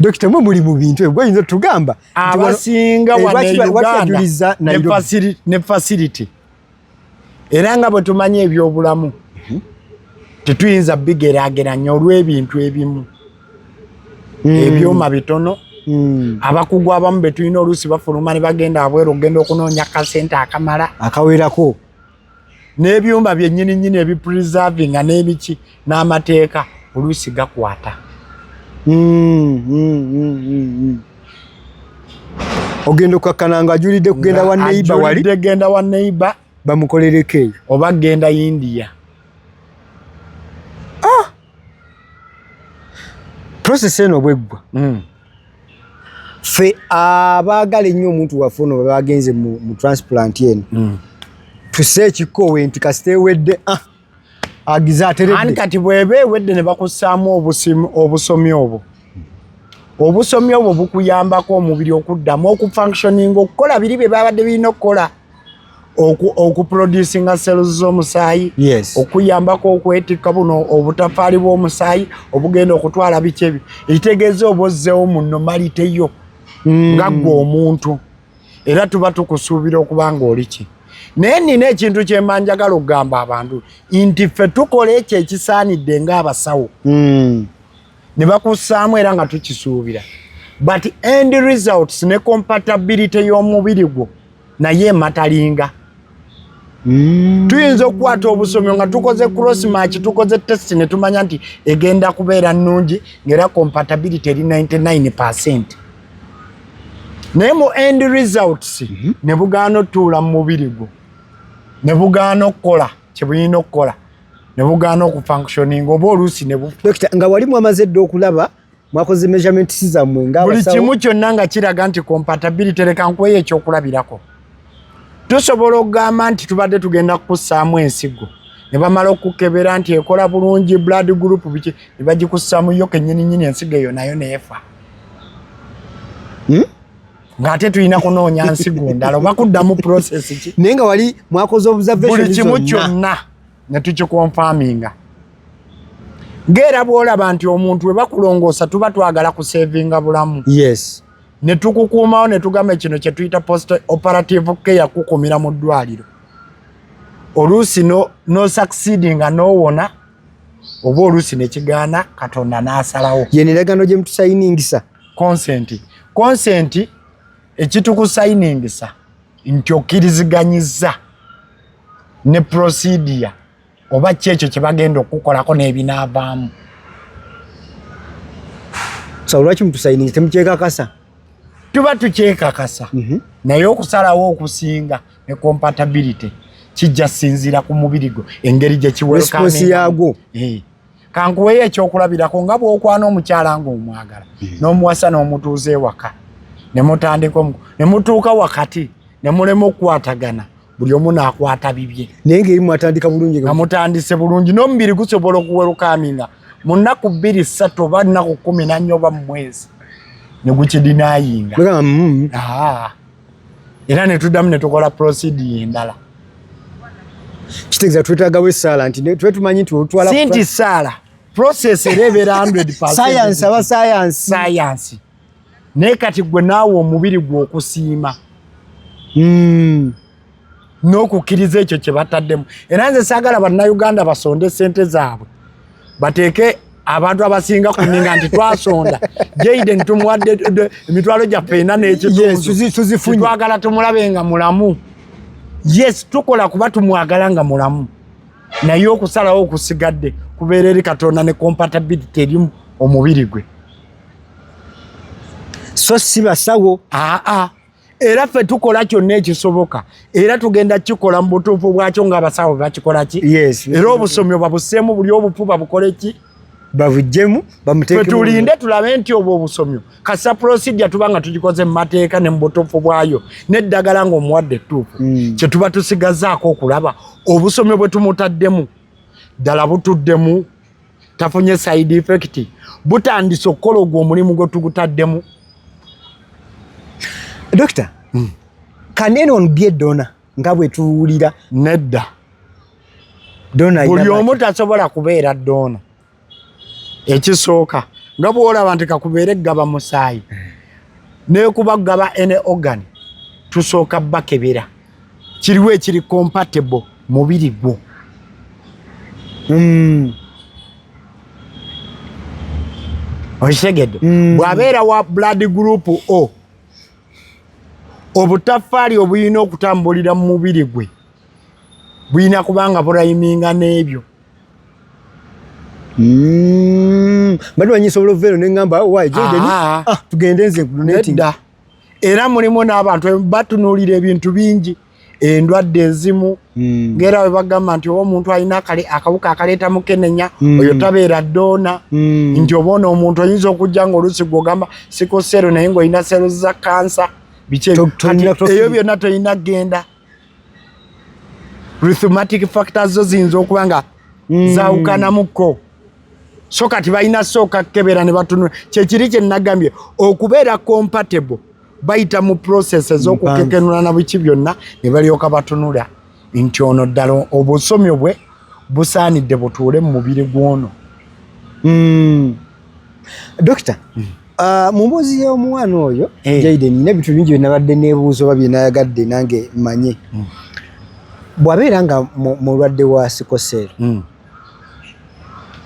Dokita, mwe muli mu bintu ebyo, gwoyinza otugamba nti Abasinga Eh, wano lwaki e Uganda bajuliza Nairobi? Ne facility, era nga bwe tumanyi ebyobulamu tetuyinza bigeraageranya olw'ebintu ebimu, ebyuma bitono, abakugu abamu be tulina oluusi bafuluma ne bagenda abweru okugenda okunoonya kasente akamala akawerako. N'ebyuma byennyini nnyini ebipreservinga n'ebiki n'amateeka oluusi gakwata. Ogenda okukakkana nga ajulidde kugenda wa neighbor wali. Ajulidde genda wa neighbor. Bamukolereko eyo. Oba genda India. Process eno bweggwa, ffe abaagala ennyo omuntu waffe ono bwe bagenze mu transplant eno, tuse ekikoowe nti kasita ewedde, ah, agize Ani ateredde. Kati bw'eba ewedde ne bakussaamu obusomi obwo, obusomi obwo bukuyambako omubiri okuddamu okufunctioninga, okukola biri bye babadde birina okukola, okuproducinga cells z'omusaayi, okuyambako okwetikka buno obutafaali bw'omusaayi obugenda okutwala biki ebyo. Ekitegeeza oba ozzeewo mu normality yo nga ggwe omuntu, era tuba tukusuubira okuba nga oli ki. Naye nina ekintu kyemba njagala okugamba abantu nti ffe tukola ekyo ekisaanidde ng'abasawo ne bakussaamu, era nga tukisuubira, but end results ne compatibility y'omubiri gwo naye ematalinga. Tuyinza okukwata obusomyo nga tukoze cross match, tukoze test ne tumanya nti egenda kubeera nnungi ng'era compatibility eri 99, naye mu end results ne bugaana otutuula mu mubiri gwo, ne bugaana okukola kye bulina okukola, ne bugaana okufunctioninga, oba oluusi ne bu Dokita, nga wali mwamaze dda okulaba, mwakoze measurements zammwe Buli ng'abasawo? Kimu kyonna nga kiraga nti compatibility. Leka nkuweyo ekyokulabirako. Tusobola okugamba nti tubadde tugenda kukussaamu ensigo, ne bamala okukebera nti ekola bulungi, blood group biki, ne bagikussaamu yo kennyini nnyini, ensigo eyo nayo neefa. Ng'ate tulina kunoonya nsigo ndala oba kuddamu process ki. Naye nga wali mwakoze observation Buli kimu zonna. Kyonna ne tukiconfirminga, ng'era bw'olaba nti omuntu we bakulongoosa tuba twagala kusavinga bulamu ne tukukuumawo ne tugamba kino kye tuyita post operative care, kukumira mu ddwaliro. Oluusi no, no succeedinga n'owona, oba oluusi nekigaana, Katonda n'asalawo. Yeno endagaano gye mutusayiningisa? Consent ekitukusayiningisa nti okkiriziganyizza ne procedure oba ki ekyo kye bagenda okukolako n'ebinaavaamu. So lwaki mutusayiningisa? Temukyekakasa? Tuba tukyekakasa, naye okusalawo okusinga ne compatibility kijja sinziira ku mubiri gwo, engeri gye Response yaagwo. Eh. Kankuweyo ekyokulabirako, nga bw'okwana omukyala ng'omwagala n'omuwasa n'omutuuza ewaka, ne mutandika ne mutuuka wakati ne mulema okukwatagana, buli omu n'akwata bibye. Naye ngeri mwatandika bulungi. Nga mutandise bulungi n'omubiri gusobola okuwelcominga mu nnaku 2, 3 oba nnaku 14 oba mu mwezi, ne gukidenyinga. Mugamba, Era ne tuddamu ne tukola procedure endala. Kitegeeza twetaagawo essaala nti tube tumanyi nti otwala Si nti saala. Process era ebeera 100%. Science aba science. Science. Naye kati gwe naawe omubiri gwe okusiima n'okukkiriza ekyo kye bataddemu. Era nze saagala Bannayuganda basonde sente zaabwe bateeke abantu abasinga kuninga nti twasonda Jaden tumuwadde emitwalo gyaffe ena n'ekitundu, tuzifunye, twagala tumulabe nga mulamu. Yes, tukola kuba tumwagala nga mulamu, naye okusalawo okusigadde kubeera eri Katonda ne compatibility eri omubiri gwe. So si basawo. Aa, era ffe tukola kyonna ekisoboka, era tugenda kikola mu butuufu bwakyo ng'abasawo bakikola ki. Era obusomyo babuseemu, buli obufu babukole ki, babuggyemu. Bamuteeke. Tulinde tulabe nti obwo obusomyo kasa procedure tuba nga tugikoze mu mateeka ne mu butuufu bwayo, n'eddagala ng'omuwadde ettuufu. Kye tuba tusigazaako okulaba obusomyo bwe tumutaddemu ddala butuddemu, tafunye side effect, butandise okukola ogwo omulimu gwe tugutaddemu. Doctor, can anyone be a donor nga bwe tuwulira? Nedda. Donor buli omu tasobola kubeera donor. Ekisooka, nga bwolaba nti kakubeere gaba musaayi nekuba gaba ene organ, tusooka bakebera kiriwo ekiri compatible mubiri gwo. Okitegedde? Bw'abeera wa blood group O, obutafaali obulina okutambulira mu mubiri gwe bulina kubanga burayiminga n'ebyo. Bali banyisobola okuva eno neŋŋamba, "Why Jaden?" Ah. Ah, tugende nze donating. Nedda, era mulimu n'abantu batunuulira ebintu bingi, endwadde ezimu, ng'era bwe bagamba nti oba omuntu alina akawuka akaleeta mukenenya, oyo tabeera donor. Nti oba ono omuntu oyinza okujja nga oluusi gwogamba sickle cell, naye ng'olina cells za kansa, biki ebyo. Kati eyo byonna tolina kgenda rheumatic factors zo ziyinza okuba nga zawukanamuko. So kati balina sooka kukebera ne batunula kyekiri kye nagambye okubeera compatible, bayita mu process ez'okukekenula na biki byonna ne balyoka batunula nti ono ddala obusomyo bwe busaanidde butuule mu mubiri gw'ono. Dokita, mu mboozi y'omwana oyo Eh. Jaden, nina ebintu bingi bye nabadde neebuuza oba bye nayagadde nange manye. Bw'abeera nga mulwadde wa sickle cell,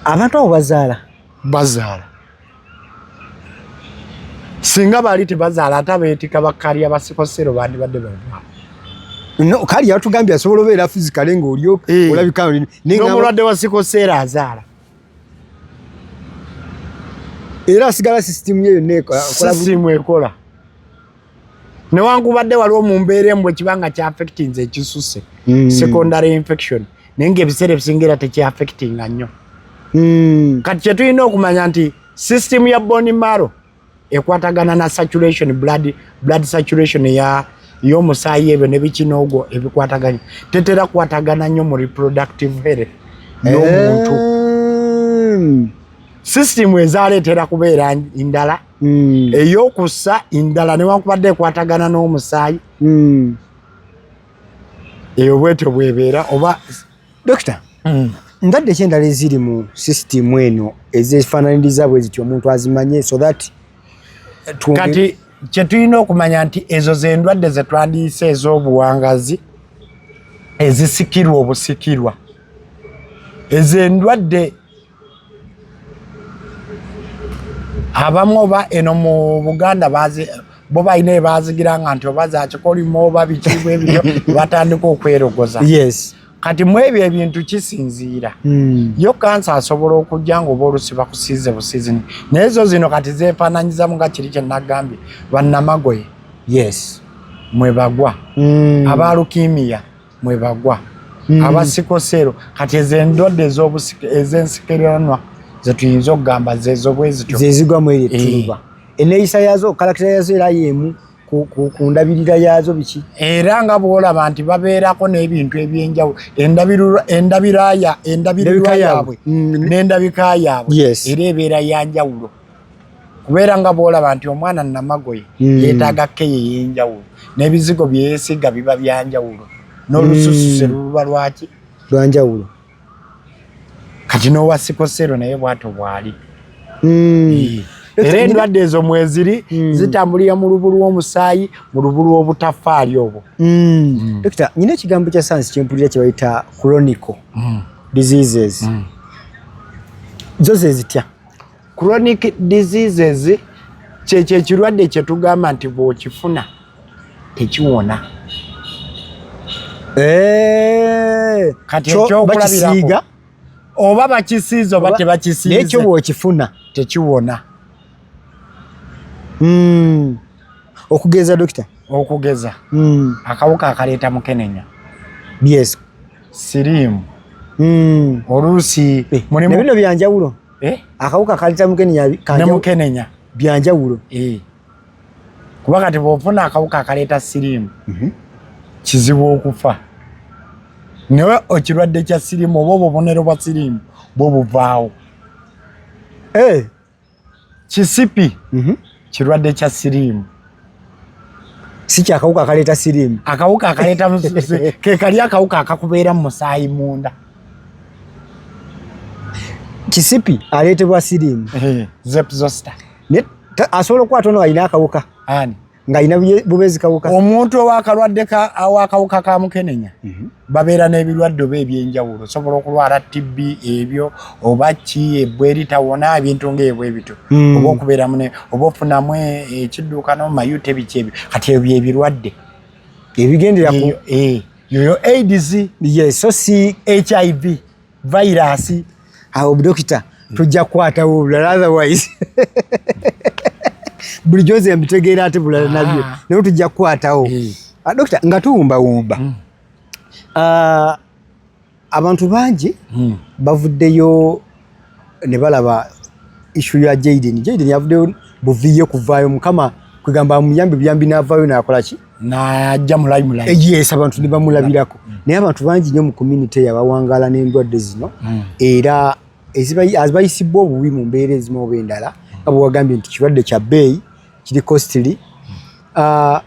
abantu abo bazaala? Bazaala. Singa baali tebazaala, ate abeetika ba carrier ba sickle cell bandibadde bava. No, kali yatugambye asobola obeera physically ng'oli olabika naye N'omulwadde wa sickle cell azaala. Era asigala system ye yonna ekola. System ekola newankubadde waliwo mu mbeera emu bwe kiba nga kyaffectinze ekisuse, secondary infection, naye ngaebiseera ebisinga era tekyaffectinga nnyo. Kati kyetulina okumanya nti system ya bone marrow ekwatagana na saturation, blood saturation ya y'omusaayi, ebyo ne biki n'ogwo ebikwataganya, tetera kukwatagana nnyo mu reproductive health y'omuntu. System ezaaleetera kubeera ndala, ey'okussa ndala, newankubadde ekwatagana n'omusaayi. Eyo bwetyo bwebeera oba. Dokita, ndwadde ki endala eziri mu sisitimu eno ezefaananiriza bwe zityo, omuntu azimanye so that Kati kyetulina okumanya nti ezo zendwadde zetwandiyise ez'obuwangazi ezisikirwa obusikirwa, ezo endwadde abamu oba eno mu Buganda bazi bo balina ebazigiranga nti oba zakikolimo oba biki bwe bityo, batandika okwerogoza. Kati mu ebyo ebintu kisinziira. Yo kansa asobola okujja nga oba olusi bakusiize busiizi, naye zo zino kati zeefaananyizamu nga kiri kye nagambye, bannamagoye mwe bagwa, aba leukemia mwe bagwa, aba sickle cell. Kati ezo endwadde ez'ensikiranwa zetuyinza okugamba zezo bwe zityo. Zezigwa mu eryo ettuluba. Enneeyisa yaazo, character yaazo era y'emu ku ndabirira yaazo, biki? Era nga bw'olaba nti babeerako n'ebintu ebyenjawulo, endabirirwa Endabika yaabwe yaabwe. N'endabika yaabwe era ebeera ya njawulo, kubeera nga bw'olaba nti omwana namagoye yeetaaga care ey'enjawulo, n'ebizigo bye yeesiga biba byanjawulo, n'olusususe luba lwaki? Lwanjawulo. Kati n'owa sickle cell naye bwatyo bwali. Era endwadde ezo mweziri zitambulira mu lubu lw'omusaayi, mu lubu lw'obutafaali obwo. Dokita, nyina ekigambo kya sayansi kyempulira kye bayita chronic diseases. Zo ze zitya? Chronic diseases kyekyo ekirwadde kye tugamba nti bw'okifuna tekiwona. Kati Kyo ekyokulabirako bakisiiga oba bakisiize oba naye kyo tebakisiize bw'okifuna tekiwona. Okugeza dokita? Okugeza akawuka akaleeta mukenenya, siriimu, oluusi mulimu Ne bino byanjawulo. Eh? Akawuka kaleeta mukenenya ne mukenenya byanjawulo. Eh. Kuba kati bw'ofuna akawuka akaleeta siriimu kizibu okufa, naye ekirwadde kya siriimu oba obubonero bwa siriimu bwo buvaawo. Kisipi kirwadde kya siriimu. Si kyakawuka akaleeta siriimu. Akawuka akaleeta ke kali akawuka akakubeera mu musaayi munda. Kisipi aleetebwa siriimu. Eh, herpes zoster. Naye asobola okukwata ono alina akawuka Ani? ng'alina bubeezi kawuka. Omuntu owakalwadde owakawuka ka mukenenya babeera n'ebirwadde oba ebyenjawulo, osobola okulwala TB ebyo oba ki ebbwa eritawona, ebintu ng'ebyo ebityo, oba okubeeramu oba ofunamu ekidduukano mayute biki ebyo. Kati ebyo ebirwadde ebigendera ku yoyo AIDS. Yes, so si HIV virus. Awo dokita tujja kukwatawo obulala, otherwise bulijjo nze mbitegeera ate bulala nabyo, naye tujja kukwatawo. Ah, dokita, nga tuwumbawumba, ah, abantu bangi bavuddeyo ne balaba issue ya Jaden. Jaden yavuddeyo buviye kuvaayo, Mukama kwegamba amuyambe buyambi n'avaayo n'akola ki? Najja mu limelight. Yes, abantu ne bamulabirako, naye abantu bangi nnyo mu community abawangaala n'endwadde zino era abayisibwa obubi mu mbeera ezimu oba endala, nga bwe wagambye nti kirwadde kya bbeeyi, kiri costly. Ah,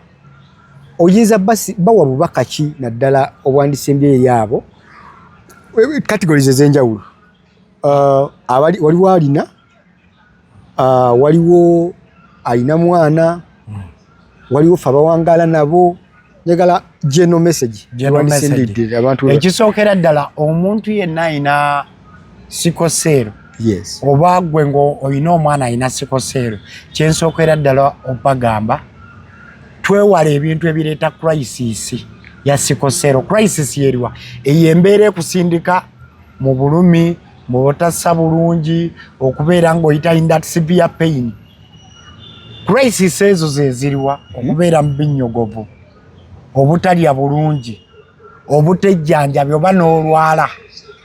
oyinza bawa bubaka ki naddala obwandisembyeyo eri abo categories ez'enjawulo? Ah, waliwo alina, ah, waliwo alina mwana, waliwo fe abawangaala nabo. Njagala general message. General message. Wandisindidde abantu. Ekisookera ddala, omuntu yenna alina sickle cell oba gwe nga olina omwana alina sickle cell, kyensookera ddala obagamba, twewala ebintu ebireeta crisis ya sickle cell. Crisis yeriwa? Eyo embeera ekusindika mu bulumi, mu butassa bulungi, okubeera ng'oyita in that severe pain. Crisis ezo zeziriwa? Okubeera mu binnyogovu, obutalya bulungi, obutejjanjabi, oba n'olwala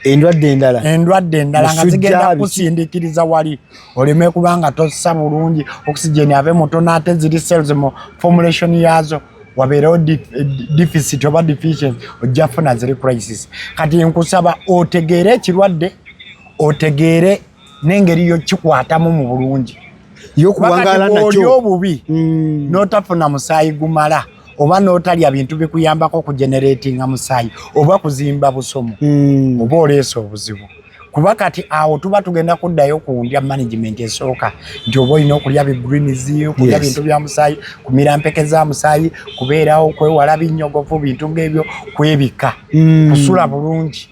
endwadde endala. Endwadde endala nga Musujja, zigenda biki. Kusindikiriza wali oleme kubanga tossa bulungi, oxygen abe mutono, ate ziri cells mu formulation yaazo wabeerewo deficit oba deficiency, ojja funa ziri crisis. Kati nkusaba otegeere ekirwadde, otegeere n'engeri yokikwatamu mu bulungi y'okuwangaala oli nakyo. Obubi n'otafuna musaayi gumala oba n'otalya bintu bikuyambako kugeneratinga musaayi oba kuzimba busomo, oba oleesa obuzibu, kuba kati awo tuba tugenda kuddayo ku ndya management esooka, nti oba olina okulya bigreens, okulya bintu bya musaayi, kumira mpeke za musaayi, kubeerawo, kwewala binnyogovu, bintu ng'ebyo, kwebika, kusula bulungi.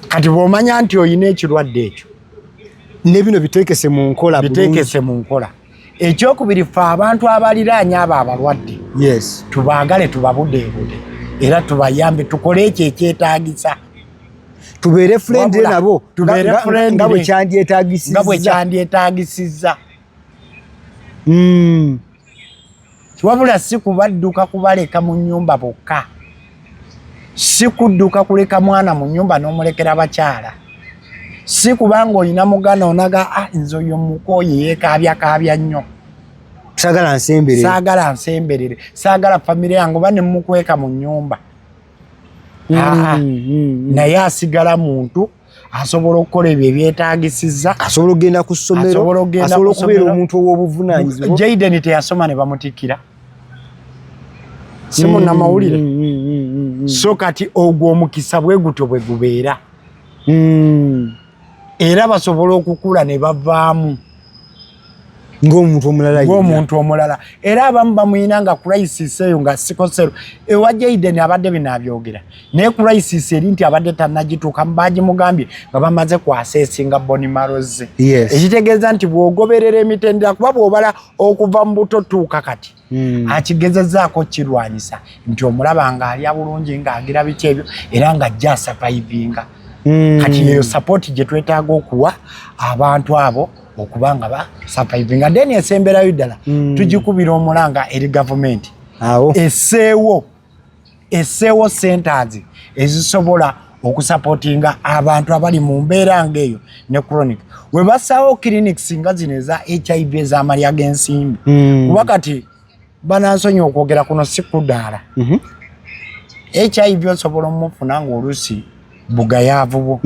Kati bw'omanya nti olina ekirwadde ekyo, ne bino biteekese mu nkola bulungi. Biteekese mu nkola. Ekyokubiri, ffe abantu abaliraanye abo abalwadde, tubaagale, tubabudeebude era tubayambe, tukole ekyo ekyetaagisa. Tubeere friendly Wabula, nabo tubeere friendly. Nga bwe kyandyetaagisizza. Nga bwe kyandyetaagisizza. Wabula si kubadduka kubaleka mu nnyumba bokka, si kudduka kuleka mwana mu nnyumba n'omulekera bakyala, si kubanga olina muganda onaga, ah, nze oyo mukooye, yeekaabyakaabya nnyo. Saagala nsemberere. Saagala nsemberere, saagala famire yange oba ne mukweka mu nnyumba. Ah, naye asigala muntu, asobola okukola ebyo ebyetaagisizza. Asobola okugenda ku ssomero. Asobola okugenda asobola ku okubeera ssomero. omuntu ow'obuvunaanyizibwa. Jaden teyasoma ne bamutikkira, si munnamawulire? So kati ogwo omukisa bwe gutyo bwe gubeera. Era basobola okukula ne bavaamu ng'omuntu omulala. Ng'omuntu omulala. Era abamu bamuyina nga crisis eyo, nga sickle cell. Ewa Jaden abadde bino abyogera, naye crisis eri nti abadde tannagituukamu, bagimugambye nga bamaze kwaseesinga bone marrow ze. Ekitegeeza nti bw'ogoberera emitendera, kuba bw'obala okuva mu buto tuuka kati, akigezezaako kirwanyisa nti omulaba ng'alya bulungi, ng'agira biki ebyo, era ng'ajja asurvivinga. Kati eyo support gye twetaaga okuwa abantu abo okuba nga basurvivinga. Then esemberayo ddala, tugikubira omulanga eri gavumenti awo esseewo centers ezisobola okusupportinga abantu abali mu mbeera ng'eyo ne chronic, we bassaawo clinics nga zino eza HIV, ez'amalya g'ensimbi. Kuba kati banansonyi okwogera kuno si kudaala. HIV osobola omufuna ng'oluusi bugayaavu bwo,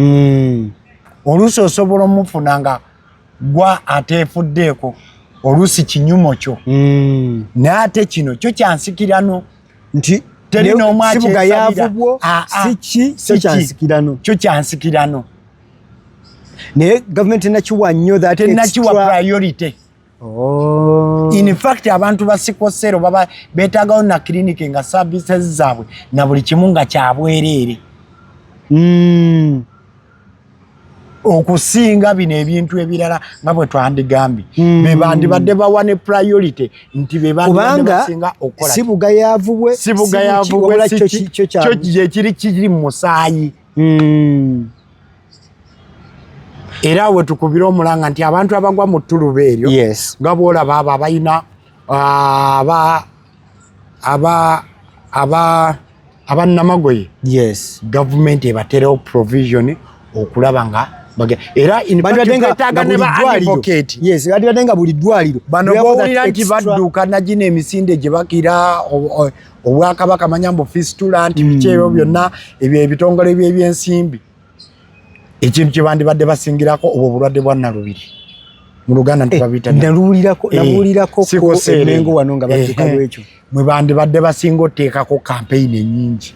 oluusi osobola omufuna nga gwa ateefuddeeko, oluusi kinyumo kyo. Naye ate kino kyo kyansikirano. Nti Teri n'omu si bugayaavu akyesabira. bwo. Ah, ah. Si ki Si kyo ki. kyansikirano. Kyo kyansikirano. Naye gavumenti tenakiwa nnyo that Tenakiwa extra priority. Oh. In fact, abantu ba sickle cell baba beetaagawo na clinic nga services zaabwe na buli kimu nga kyabwereere okusinga bino ebintu ebirala nga bwe twandigambye. Be bandibadde bawa ne priority nti be bandibadde Kubanga basinga okukola. Si bugayaavu bwe, si bugayaavu bwe, wabula si kyo ki- kyo kyo gyekiri kiri mu musaayi. Era we tukubira omulanga nti abantu abagwa mu ttuluba eryo, nga bwolaba abo abalina aba aba aba abannamagoye, gavumenti ebaterewo provision okulaba nga era in fact Bandibadde twetaaga nga ne buli ba ddwaliro. advocate. Yes, bandibadde nga buli ddwaliro Bano we have that bowulira nti badduka nagino emisinde gye bakira obwakabaka, manya mbu fistula, nti biki ebyo byonna, ebyo ebitongole byebyensimbi, ekintu kye bandibadde basingirako obwo obulwadde bwa nalubiri mu Luganda nti babiyita Naluwulirako, nabuwulirako ko sickle cell. Emengo wano nga badduka lwekyo. Mwe bandibadde basinga oteekako kampeyini ennyingi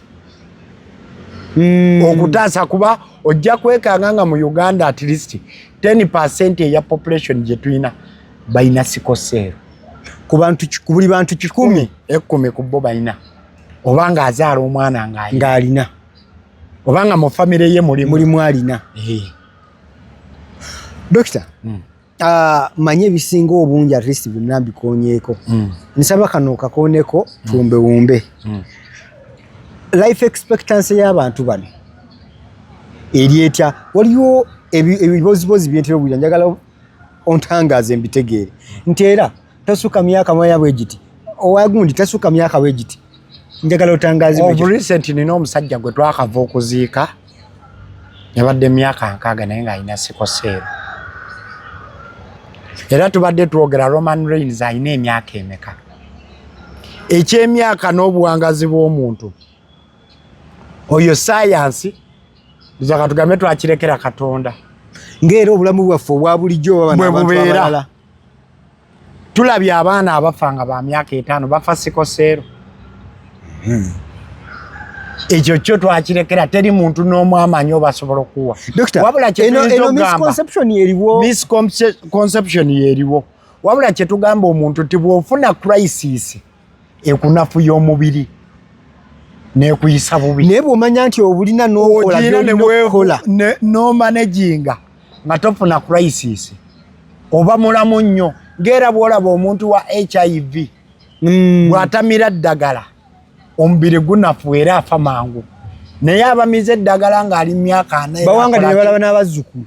okutaasa, kuba ojja kwekanga nga mu Uganda at least 10% eya population gye tulina balina sickle cell. Ku buli bantu 100, 10 ku bo balina, oba ng'azaala omwana ng'alina, ng'alina, oba nga mu famire ye mulimu. Mulimu alina. Dokita, manye ebisinga obungi, at least byonna mbikonyeeko. Nsaba kano kakooneko tuwumbewumbe. Life expectancy y'abantu bano eri etya? Waliwo ebibozibozi byentera okuwulira, njagala ontangaaze mbitegeere, nti era tasuka myaka mwaya bwe giti, owagundi tasuka myaka bwe giti. Njagala otangaaze bwe Of giti. recent nina omusajja gwe twakava okuziika, yabadde emyaka 60 naye ng'alina sickle cell. Era tubadde twogera Roman Reigns alina emyaka emeka? Ekyemyaka n'obuwangazi bw'omuntu oyo sayansi zaka tugambe twakirekera Katonda. Ng'era obulamu bwaffe obwa bulijjo oba bano Bwe abantu bubeera. abalala. Tulabye abaana abafa nga ba myaka 5, bafa sickle cell. Ekyo kyo twakirekera, teri muntu n'omu amanyi oba asobola okuwa. Dokita, Wabula kye eno tuyinza eno okugamba, misconception eriwo. Misconception yeriwo. Wabula kye tugamba omuntu nti bw'ofuna crisis ekunafuya omubiri nekuyisa bubi, Naye bw'omanya nti obulina n'okola Ogira ne by'olina okukola, n'omanaginga nga tofuna crisis, oba mulamu nnyo. Ng'era bw'olaba omuntu wa HIV, bw'atamira ddagala omubiri gunafu era afa mangu, naye abamize eddagala ng'ali mu myaka 40 era bawanga akola ne ki? balaba n'abazzukulu.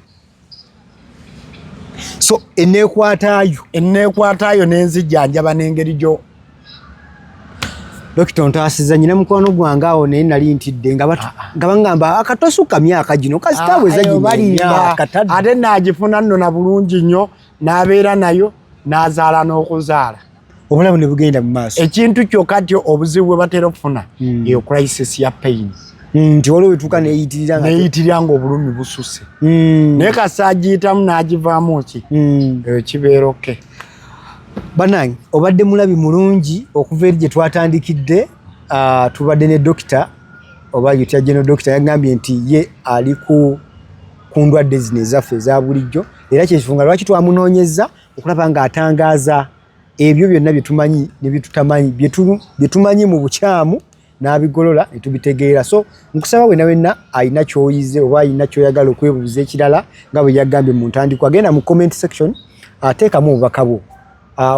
So eneekwataayo, Eneekwataayo n'enzijjanjaba n'engeri gyo. Dokita, ontaasiza nyina mukwano gwange awo, naye nali ntidde nga nga baŋŋamba akatosuka myaka gino kasitaaweza Ayo gino balimba. emyaka tadde. Ate naagifuna nno na bulungi nnyo, n'abeera nayo n'azaala n'okuzaala. Obulamu ne bugenda mu maaso. Ekintu kyokka ti obuzibu bwe batera okufuna, eyo crisis ya pain. Nti waliwo wetuuka neeyitirira nga Neeyitirira nga obulumi bususe, naye kasita agiyitamu n'agivaamu ki, eyo kibeera okay. Bannange, obadde mulabi mulungi okuva eri gye twatandikidde. Tubadde ne dokita oba yutya geno. Dokita yagambye nti ye ali ku ku ndwadde zino ezaffe eza bulijjo. Era kyekifunga lwaki twamunoonyezza okulaba ng'atangaaza ebyo byonna bye tumanyi ne bye tutamanyi, bye tumanyi mu bukyamu n'abigolola ne tubitegeera. So nkusaba wena wenna alina ky'oyize oba alina ky'oyagala okwebuuza ekirala, nga bwe yagambye mu ntandikwa, genda mu comment section, ateekamu obubaka bwo.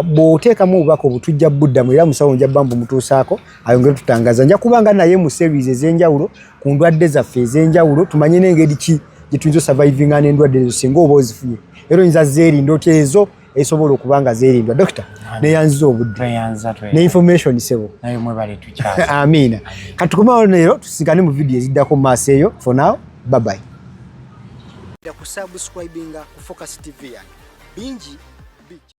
Bw'oteekamu obubaka obwo tujja buddamu, era musawo nja bba mbumutuusaako ayongere tutangaza. Nja kubanga naye mu series ez'enjawulo ku ndwadde zaffe ez'enjawulo, tumanye n'engeri ki gye tuyinza osurvivinga n'endwadde ezo singa oba ozifunye, era oyinza zeerinda otya ezo esobola okuba nga zeerindwa. Dokita, neyanziza obudde ne information, sebo. Naye mwebale tukyala. Amiina. Katukomawo leero, tusigane mu video eziddako mu maaso eyo. For now, bye bye. Kusubscribinga ku Focus TV yange bingi.